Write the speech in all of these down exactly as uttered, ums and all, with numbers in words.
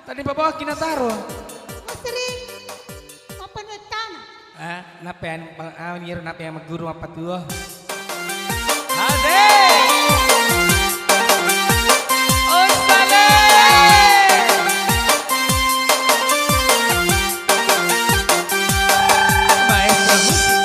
Tadi pabawaki nataro. Masri, mappanettana. Ah, nape an-, ma-, ah, niro nape yang magguru mappatuo. Ade. Ustadz. Maestro musik.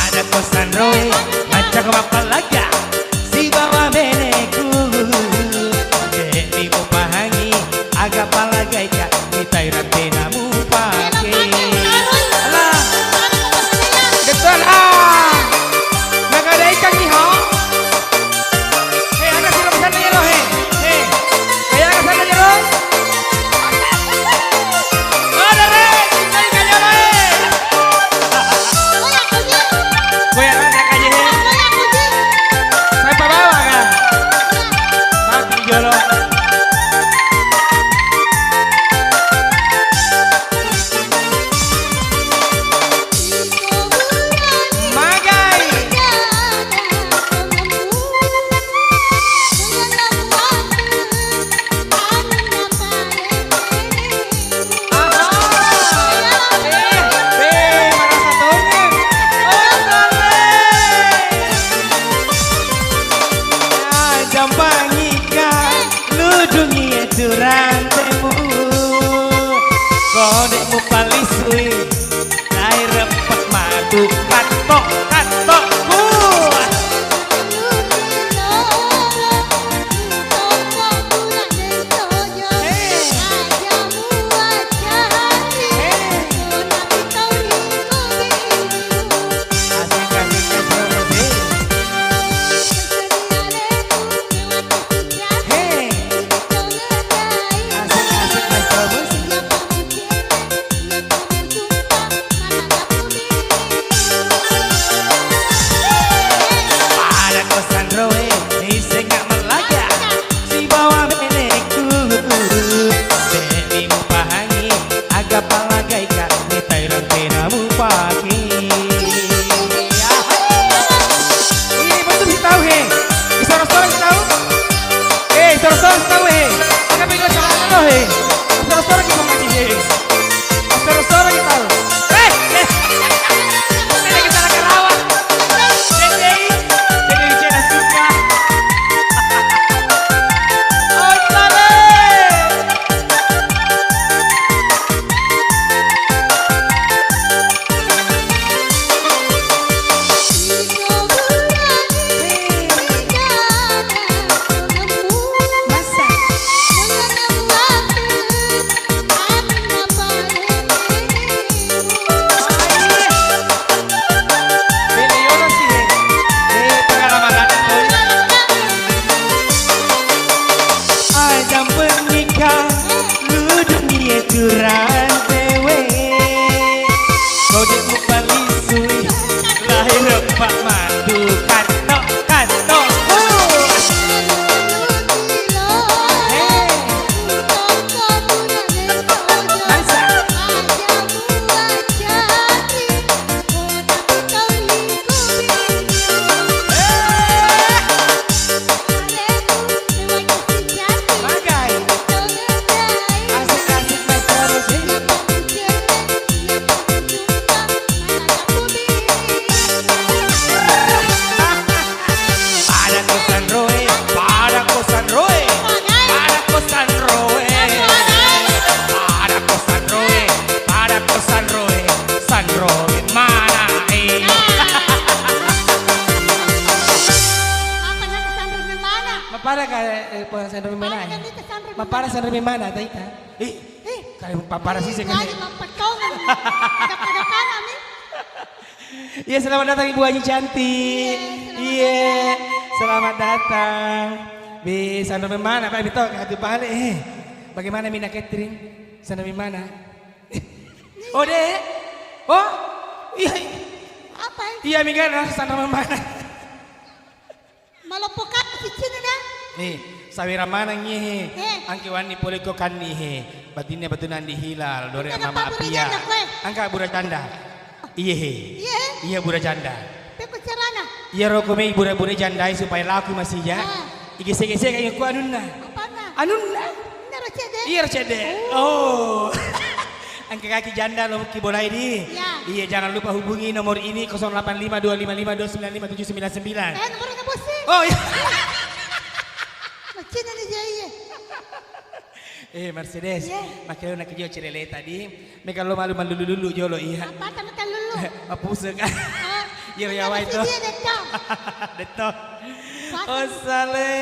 Ada kosanroe, macca ko mappallaga, sibawa beneku. De'ni mupahangi, aga pallagaika, mitai rattena mupake. Alah, betul ah. Nagadaikangngi ho. He, aga siro pesanna yero, he. He. He, aga pesanna yero? Ada, re, kita ikan yero, he. Goyang aja kaje, he. Saya bawa, kan? Mati jolo. Magai. Aha. Eh, eh, marasa tongeng. Oh, tole. Ya, jampangika, ludungi turantemu. Kode mupalisui. Laireppa matu katto, katto, ku. Asik, asik, asik, asik. He. Asik, asik, asik. Pada kosanroe, isengnga mallaga, sibawa beneku. De'ni mupahangi, aga pallagaika, mitai rattena mupake. Ih, betul si tahu, he. Isoro-soro si tahu. Eh, isoro-soro si tahu, he. Aga bego sama lo, he. Isoro-soro ki pamati, he. Isoro-soro ki tahu. Eh, eh. Ini kita lagi rawa. Dede, dede, dede, suka. Oh, salah. Aja menikah, ludungi turang dewe. Kau dek mupalisui, lahir empat madu, katok, katok. Hei. Masa? Magai. Asik-asik, Mas, terus, eh. Pada kosanroe, pada kosanroe, pada kosanroe, pada kosanroe, pada kosanroe, sanroe mana, eh. Apa nak sanroe mana? Mapada ka, eh, pura sanroe mana, eh? Mapada sanroe mana, taita? Eh, eh, kali papara siseng. Kali mappakau. Ada-ada kanami. Iya, selamat datang Ibu Haji cantik. Iya, selamat datang. Be, sanro mana, Pak? Bito, katu balik, eh. Bagaimana Mina Catering? Sanro mana? Oh, Dek. Oh, iya. Apa? Iya, minggu sanro mana? Maloppo ka ciccinna na. Nih, sawira maneng iye he. Eh. Angke wani pole ko kanni he. Batinna batu nandi hilal, dore mama apia. Angka bura janda. Iye he. Iye he? Iya bura janda. Peko carana. Iya roko me bura-bura janda supaya laku masija. Ah. Igese-gese kayak ku anunna. Apana? Anunna. Naro cede. Iya cede. Oh. Angka kaki janda lo ki bolai di. Iya. Iya, jangan lupa hubungi nomor ini kosong delapan lima dua lima lima dua sembilan lima tujuh sembilan sembilan. Eh, nomornya bosi. Oh iya. Macam ni je iye. Eh, Mercedes, iya. Makanya nak kerja cerele tadi. Mega lo malu malu dulu jolo iya. Apa tamu lulu? Mapuse kan? Ah, iya ya wai to. Dia detto. Detto. Oh sale.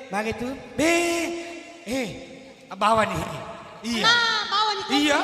Mage tu. Be. Eh, bawa nih. Iya. Nah, bawa nih. Iya.